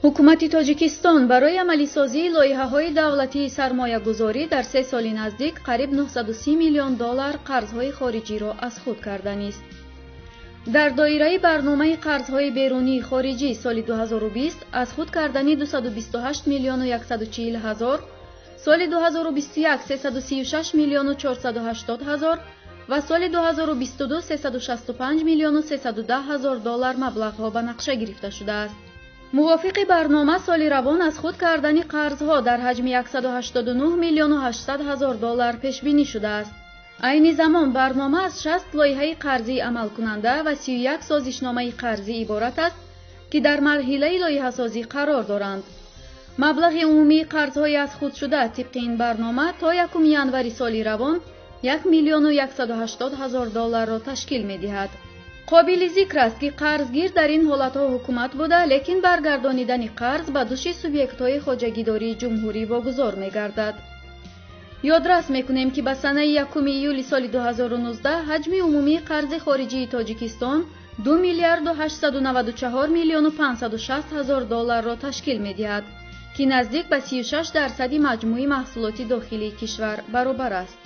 Ҳукумати Тоҷикистон барои амалисозии лоиҳаҳои давлатии сармоягузорӣ дар 3 соли наздик қариб 930 миллион доллар қарзҳои хориҷиро аз худ карданист. Дар доираи барномаи қарзҳои берунии хориҷӣ соли 2020 аз худ кардани 228 миллиону 140 ҳазор, соли 2021 336 миллиону 480 ҳазор ва соли 2022 365 миллиону 310 ҳазор доллар маблағҳо ба нақша гирифта шудааст. Мувофиқи барнома, соли равон аз худ кардани қарзҳо дар ҳаҷми 189 миллиону 800 ҳазор доллар пешбинӣ шудааст. Айни замон барнома аз 60 лоиҳаи қарзии амалкунанда ва 31 созишномаи қарзӣ иборат аст, ки дар марҳилаи лоиҳасозӣ қарор доранд. Маблағи умумии қарзҳои аз худшуда тибқи ин барнома то 1 январи соли равон 1 миллиону 180 ҳазор долларро ташкил медиҳад. Қобили зикр аст, ки қарзгир дар ин ҳолатҳо ҳукумат буда, лекин баргардонидани қарз ба души субъектҳои хоҷагидории ҷумҳурӣ вогузор мегардад. Ёдрас мекунем, ки ба санаи 1 июли соли 2019 ҳаҷми умумии қарзи хориҷии Тоҷикистон 2 миллиарду 894 миллиону 560 ҳазор долларро ташкил медиҳад, ки наздик ба 36 дарсади маҷмӯи маҳсулоти дохилии кишвар баробар аст.